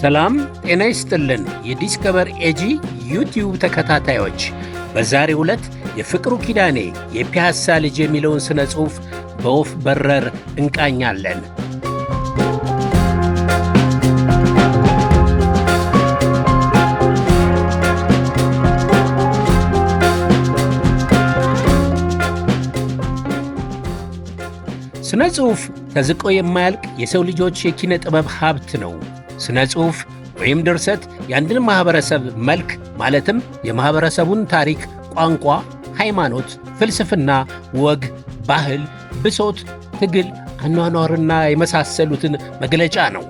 ሰላም ጤና ይስጥልን። የ Discover AG YouTube ተከታታዮች፣ በዛሬው ዕለት የፍቅሩ ኪዳኔ የፒያሳ ልጅ የሚለውን ሥነ ጽሑፍ በወፍ በረር እንቃኛለን። ሥነ ጽሑፍ ተዝቆ የማያልቅ የሰው ልጆች የኪነ ጥበብ ሀብት ነው። ሥነ ጽሑፍ ወይም ድርሰት የአንድን ማኅበረሰብ መልክ፣ ማለትም የማኅበረሰቡን ታሪክ፣ ቋንቋ፣ ሃይማኖት፣ ፍልስፍና፣ ወግ፣ ባህል፣ ብሶት፣ ትግል፣ አኗኗርና የመሳሰሉትን መግለጫ ነው።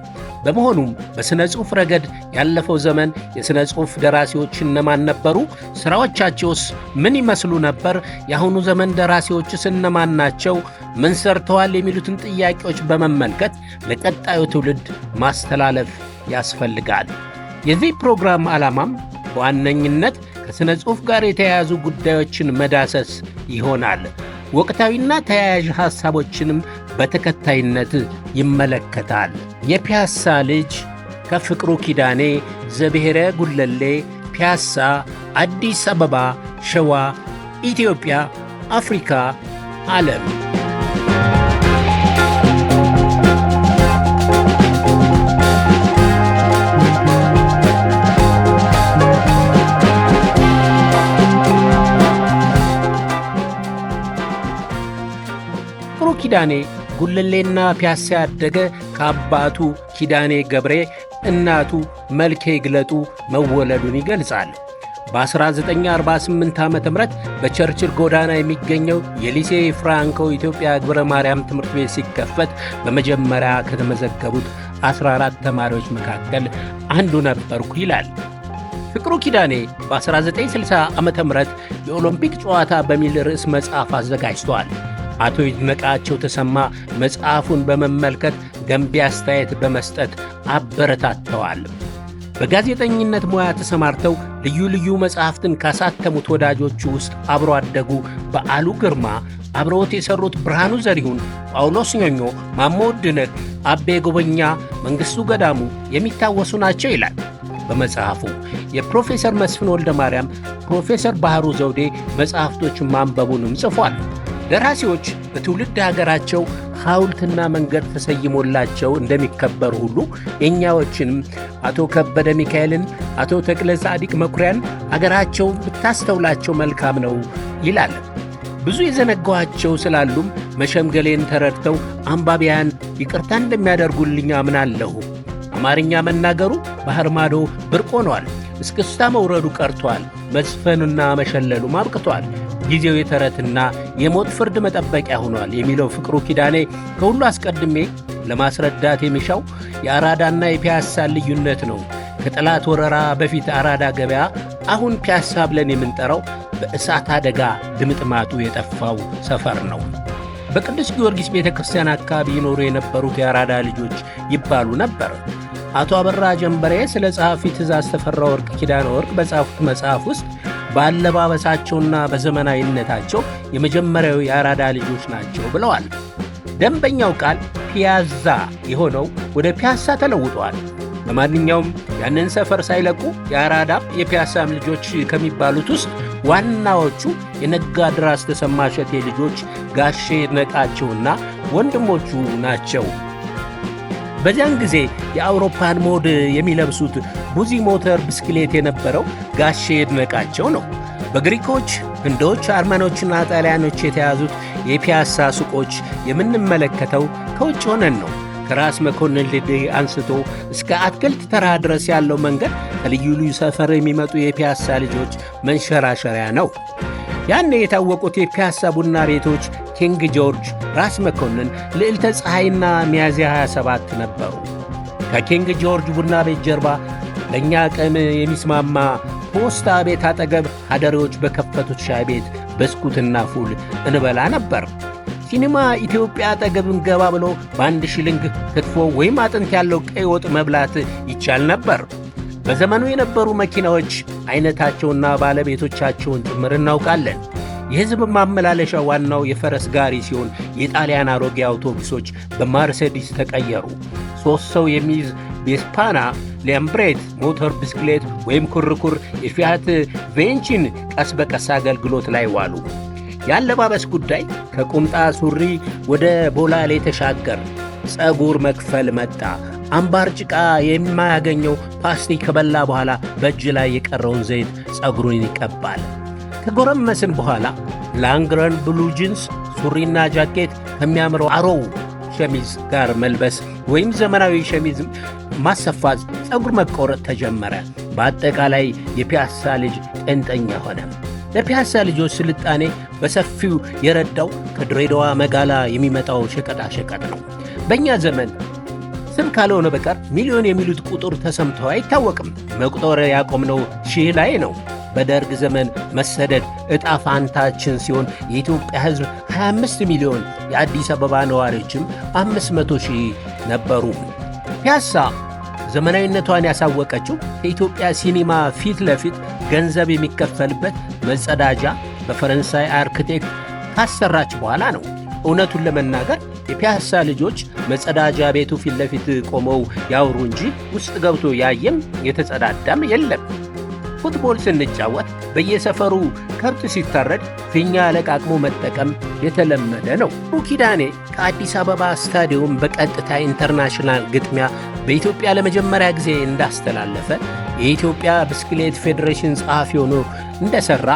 በመሆኑም በሥነ ጽሑፍ ረገድ ያለፈው ዘመን የሥነ ጽሑፍ ደራሲዎች እነማን ነበሩ? ሥራዎቻቸውስ ምን ይመስሉ ነበር? የአሁኑ ዘመን ደራሲዎችስ እነማን ናቸው? ምን ሰርተዋል? የሚሉትን ጥያቄዎች በመመልከት ለቀጣዩ ትውልድ ማስተላለፍ ያስፈልጋል። የዚህ ፕሮግራም ዓላማም በዋነኝነት ከሥነ ጽሑፍ ጋር የተያያዙ ጉዳዮችን መዳሰስ ይሆናል። ወቅታዊና ተያያዥ ሐሳቦችንም በተከታይነት ይመለከታል። የፒያሳ ልጅ ከፍቅሩ ኪዳኔ፣ ዘብሔረ ጉለሌ፣ ፒያሳ፣ አዲስ አበባ፣ ሸዋ፣ ኢትዮጵያ፣ አፍሪካ፣ ዓለም። ፍቅሩ ኪዳኔ ጉለሌና ፒያሳ ያደገ፣ ከአባቱ ኪዳኔ ገብሬ እናቱ መልኬ ግለጡ መወለዱን ይገልጻል። በ1948 ዓ ም በቸርችል ጎዳና የሚገኘው የሊሴ ፍራንኮ ኢትዮጵያ ግብረ ማርያም ትምህርት ቤት ሲከፈት በመጀመሪያ ከተመዘገቡት 14 ተማሪዎች መካከል አንዱ ነበርኩ ይላል። ፍቅሩ ኪዳኔ በ1960 ዓ ም የኦሎምፒክ ጨዋታ በሚል ርዕስ መጽሐፍ አዘጋጅቷል። አቶ ይድነቃቸው ተሰማ መጽሐፉን በመመልከት ገንቢ አስተያየት በመስጠት አበረታተዋል። በጋዜጠኝነት ሙያ ተሰማርተው ልዩ ልዩ መጽሐፍትን ካሳተሙት ወዳጆቹ ውስጥ አብሮ አደጉ በዓሉ ግርማ፣ አብረውት የሠሩት ብርሃኑ ዘሪሁን፣ ጳውሎስ ኞኞ፣ ማሞ ውድነህ፣ አቤ ጎበኛ፣ መንግሥቱ ገዳሙ የሚታወሱ ናቸው ይላል በመጽሐፉ። የፕሮፌሰር መስፍን ወልደ ማርያም፣ ፕሮፌሰር ባህሩ ዘውዴ መጽሐፍቶችን ማንበቡንም ጽፏል። ደራሲዎች በትውልድ ሀገራቸው ሐውልትና መንገድ ተሰይሞላቸው እንደሚከበሩ ሁሉ የእኛዎችንም አቶ ከበደ ሚካኤልን፣ አቶ ተክለ ጻዲቅ መኩሪያን አገራቸው ብታስተውላቸው መልካም ነው ይላል። ብዙ የዘነጓቸው ስላሉም መሸምገሌን ተረድተው አንባቢያን ይቅርታ እንደሚያደርጉልኝ አምናለሁ። አማርኛ መናገሩ ባህር ማዶ ብርቅ ሆኗል። እስክስታ መውረዱ ቀርቷል። መዝፈኑና መሸለሉም አብቅቷል። ጊዜው የተረትና የሞት ፍርድ መጠበቂያ ሆኗል የሚለው ፍቅሩ ኪዳኔ ከሁሉ አስቀድሜ ለማስረዳት የሚሻው የአራዳና የፒያሳ ልዩነት ነው። ከጠላት ወረራ በፊት አራዳ ገበያ፣ አሁን ፒያሳ ብለን የምንጠራው፣ በእሳት አደጋ ድምጥማጡ የጠፋው ሰፈር ነው። በቅዱስ ጊዮርጊስ ቤተ ክርስቲያን አካባቢ ይኖሩ የነበሩት የአራዳ ልጆች ይባሉ ነበር። አቶ አበራ ጀንበሬ ስለ ጸሐፊ ትእዛዝ ተፈራ ወርቅ ኪዳነ ወርቅ በጻፉት መጽሐፍ ውስጥ በአለባበሳቸውና በዘመናዊነታቸው የመጀመሪያው የአራዳ ልጆች ናቸው ብለዋል። ደንበኛው ቃል ፒያዛ የሆነው ወደ ፒያሳ ተለውጧል። ለማንኛውም ያንን ሰፈር ሳይለቁ የአራዳም የፒያሳም ልጆች ከሚባሉት ውስጥ ዋናዎቹ የነጋድራስ ተሰማ እሸቴ ልጆች ጋሼ ይድነቃቸውና ወንድሞቹ ናቸው። በዚያን ጊዜ የአውሮፓን mode የሚለብሱት ቡዚ ሞተር ብስክሌት የነበረው ጋሼ ይድነቃቸው ነው። በግሪኮች፣ ህንዶች፣ አርመኖችና ጣሊያኖች የተያዙት የፒያሳ ሱቆች የምንመለከተው ከውጭ ሆነን ነው። ከራስ መኮንን ድልድይ አንስቶ እስከ አትክልት ተራ ድረስ ያለው መንገድ ከልዩ ልዩ ሰፈር የሚመጡ የፒያሳ ልጆች መንሸራሸሪያ ነው። ያኔ የታወቁት የፒያሳ ቡና ቤቶች ኪንግ ጆርጅ፣ ራስ መኮንን፣ ልዕልተ ፀሐይና ሚያዝያ 27 ነበሩ። ከኪንግ ጆርጅ ቡና ቤት ጀርባ ለእኛ አቅም የሚስማማ ፖስታ ቤት አጠገብ ሀደሬዎች በከፈቱት ሻይ ቤት ብስኩትና ፉል እንበላ ነበር። ሲኒማ ኢትዮጵያ አጠገብ ገባ ብሎ በ1 ሽልንግ ክትፎ ወይም አጥንት ያለው ቀይ ወጥ መብላት ይቻል ነበር። በዘመኑ የነበሩ መኪናዎች አይነታቸውና ባለቤቶቻቸውን ጭምር እናውቃለን። የሕዝብ ማመላለሻ ዋናው የፈረስ ጋሪ ሲሆን የጣሊያን አሮጌ አውቶቡሶች በማርሴዲስ ተቀየሩ። 3 ሰው የሚይዝ ቤስፓና ላምብሬታ ሞተር ብስክሌት ወይም ኩርኩር፣ የፊያት ቬንቺን ቀስ በቀስ አገልግሎት ላይ ዋሉ። የአለባበስ ጉዳይ ከቁምጣ ሱሪ ወደ ቦላሌ ተሻገር። ጸጉር መክፈል መጣ። አምባር ጭቃ የማያገኘው ፓስቲ ከበላ በኋላ በእጅ ላይ የቀረውን ዘይት ጸጉሩን ይቀባል። ከጎረመስን በኋላ ላንግረን blue jeans ሱሪና ጃኬት ከሚያምረው አሮው ሸሚዝ ጋር መልበስ ወይም ዘመናዊ ሸሚዝ ማሰፋት፣ ጸጉር መቆረጥ ተጀመረ። በአጠቃላይ የፒያሳ ልጅ ጤንጠኛ ሆነ። ለፒያሳ ልጆች ስልጣኔ በሰፊው የረዳው ከድሬዳዋ መጋላ የሚመጣው ሸቀጣሸቀጥ ነው። በእኛ ዘመን ስም ካልሆነ በቀር ሚሊዮን የሚሉት ቁጥር ተሰምቶ አይታወቅም። መቁጠር ያቆምነው ሺህ ላይ ነው። በደርግ ዘመን መሰደድ ዕጣ ፋንታችን ሲሆን የኢትዮጵያ ሕዝብ 25 ሚሊዮን፣ የአዲስ አበባ ነዋሪዎችም 500 ሺህ ነበሩ። ፒያሳ ዘመናዊነቷን ያሳወቀችው ከኢትዮጵያ ሲኒማ ፊት ለፊት ገንዘብ የሚከፈልበት መጸዳጃ በፈረንሳይ አርክቴክት ካሰራች በኋላ ነው። እውነቱን ለመናገር የፒያሳ ልጆች መጸዳጃ ቤቱ ፊት ለፊት ቆመው ያውሩ እንጂ ውስጥ ገብቶ ያየም የተጸዳዳም የለም። Football ስንጫወት በየሰፈሩ ከብት ሲታረድ ፊኛ ለቃቅሞ መጠቀም የተለመደ ነው። ኪዳኔ ከአዲስ አበባ ስታዲየም በቀጥታ international ግጥሚያ በኢትዮጵያ ለመጀመሪያ ጊዜ እንዳስተላለፈ፣ የኢትዮጵያ ብስክሌት ፌዴሬሽን ጸሐፊ ሆኖ እንደሠራ፣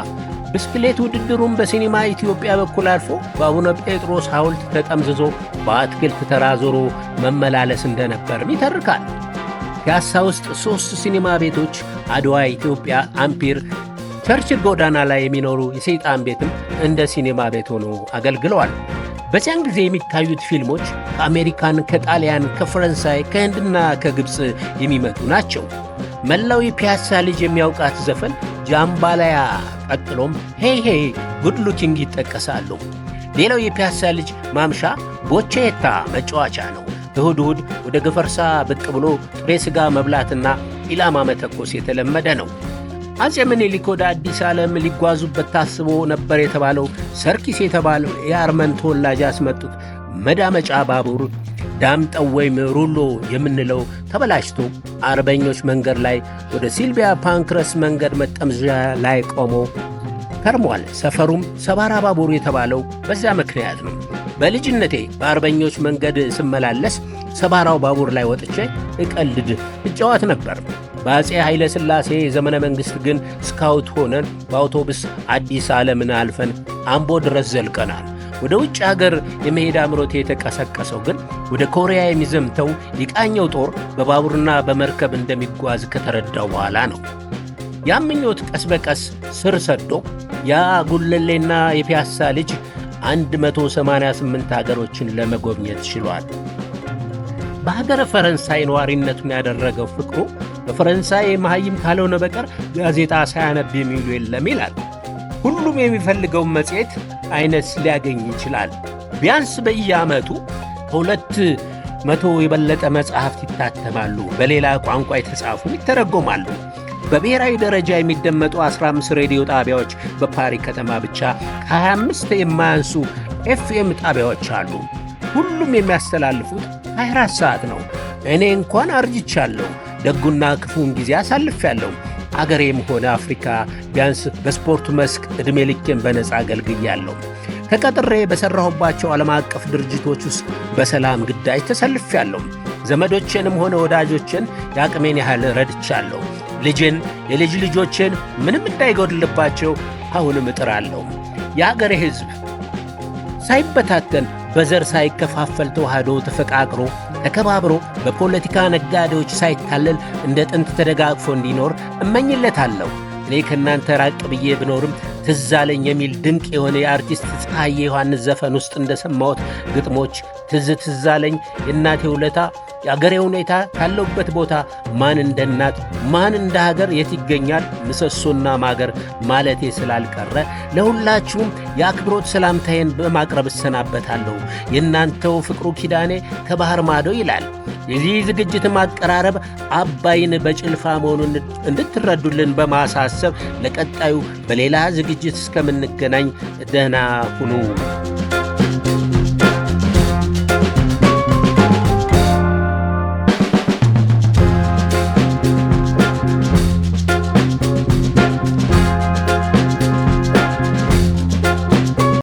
ብስክሌት ውድድሩን በሲኒማ ኢትዮጵያ በኩል አልፎ በአቡነ ጴጥሮስ ሐውልት ተጠምዝዞ በአትክልት ተራ ዞሮ መመላለስ እንደነበርም ይተርካል። ፒያሳ ውስጥ 3 ሲኒማ ቤቶች፣ አድዋ፣ ኢትዮጵያ፣ አምፒር፣ ቸርችል ጎዳና ላይ የሚኖሩ የሰይጣን ቤትም እንደ ሲኒማ ቤት ሆኖ አገልግለዋል። በዚያን ጊዜ የሚታዩት ፊልሞች ከአሜሪካን፣ ከጣሊያን፣ ከፈረንሳይ፣ ከህንድና ከግብፅ የሚመጡ ናቸው። መላው የፒያሳ ልጅ የሚያውቃት ዘፈን ጃምባላያ፣ ቀጥሎም Hey Hey፣ Good Looking ይጠቀሳሉ። ሌላው የፒያሳ ልጅ ማምሻ ቦቼታ መጫወቻ ነው። እሁድ እሁድ ወደ ገፈርሳ ብቅ ብሎ ጥሬ ሥጋ መብላትና ኢላማ መተኮስ የተለመደ ነው። አፄ ምኒልክ ወደ አዲስ ዓለም ሊጓዙበት ታስቦ ነበር የተባለው ሰርኪስ የተባለው የአርመን ተወላጅ ያስመጡት መዳመጫ ባቡር ዳምጠው ወይም ሩሎ የምንለው ተበላሽቶ አርበኞች መንገድ ላይ ወደ ሲልቪያ ፓንክረስ መንገድ መጠምዘዣ ላይ ቆሞ ከርሟል። ሰፈሩም ሰባራ ባቡር የተባለው በዚያ ምክንያት ነው። በልጅነቴ በአርበኞች መንገድ ስመላለስ ሰባራው ባቡር ላይ ወጥቼ እቀልድ እጫወት ነበር። በአፄ ኃይለ ሥላሴ ዘመነ መንግሥት ግን ስካውት ሆነን በአውቶቡስ አዲስ ዓለምን አልፈን አምቦ ድረስ ዘልቀናል። ወደ ውጭ ሀገር የመሄድ አምሮቴ የተቀሰቀሰው ግን ወደ ኮሪያ የሚዘምተው የቃኘው ጦር በባቡርና በመርከብ እንደሚጓዝ ከተረዳው በኋላ ነው። ያ ምኞት ቀስ በቀስ ስር ሰዶ ያ ጉለሌና የፒያሳ ልጅ 188 ሀገሮችን ለመጎብኘት ችሏል። በሀገረ ፈረንሳይ ነዋሪነቱን ያደረገው ፍቅሩ በፈረንሳይ መሐይም ካልሆነ በቀር ጋዜጣ ሳያነብ የሚውሉ የለም ይላል። ሁሉም የሚፈልገውን መጽሔት አይነት ሊያገኝ ይችላል። ቢያንስ በየዓመቱ ከ200 የበለጠ መጽሐፍት ይታተማሉ። በሌላ ቋንቋ የተጻፉም ይተረጎማሉ። በብሔራዊ ደረጃ የሚደመጡ 15 ሬዲዮ ጣቢያዎች፣ በፓሪ ከተማ ብቻ ከ25 የማያንሱ ኤፍኤም ጣቢያዎች አሉ። ሁሉም የሚያስተላልፉት 24 ሰዓት ነው። እኔ እንኳን አርጅቻለሁ። ደጉና ክፉን ጊዜ አሳልፌያለሁ። አገሬም ሆነ አፍሪካ ቢያንስ በስፖርቱ መስክ ዕድሜ ልኬን በነፃ አገልግያለሁ። ተቀጥሬ በሠራሁባቸው ዓለም አቀፍ ድርጅቶች ውስጥ በሰላም ግዳጅ ተሰልፌያለሁ። ዘመዶቼንም ሆነ ወዳጆቼን የአቅሜን ያህል ረድቻለሁ። ልጄን፣ የልጅ ልጆቼን ምንም እንዳይጎድልባቸው አሁንም እጥራለሁ። የአገሬ ሕዝብ ሳይበታተን፣ በዘር ሳይከፋፈል፣ ተዋህዶ፣ ተፈቃቅሮ፣ ተከባብሮ፣ በፖለቲካ ነጋዴዎች ሳይታለል እንደ ጥንት ተደጋግፎ እንዲኖር እመኝለታለሁ። እኔ ከእናንተ ራቅ ብዬ ብኖርም ትዝ አለኝ የሚል ድንቅ የሆነ የአርቲስት ፀሐዬ ዮሐንስ ዘፈን ውስጥ እንደሰማሁት ግጥሞች ትዝ ትዝ አለኝ የእናቴ ውለታ፣ የአገሬ ሁኔታ፣ ካለሁበት ቦታ ማን እንደ እናት ማን እንደ ሀገር የት ይገኛል ምሰሶና ማገር ማለቴ ስላልቀረ ለሁላችሁም የአክብሮት ሰላምታዬን በማቅረብ እሰናበታለሁ። የእናንተው ፍቅሩ ኪዳኔ ከባህር ማዶ ይላል። የዚህ ዝግጅት ማቀራረብ አባይን በጭልፋ መሆኑን እንድትረዱልን በማሳሰብ ለቀጣዩ በሌላ ዝግጅት እስከምንገናኝ ደህና ሁኑ።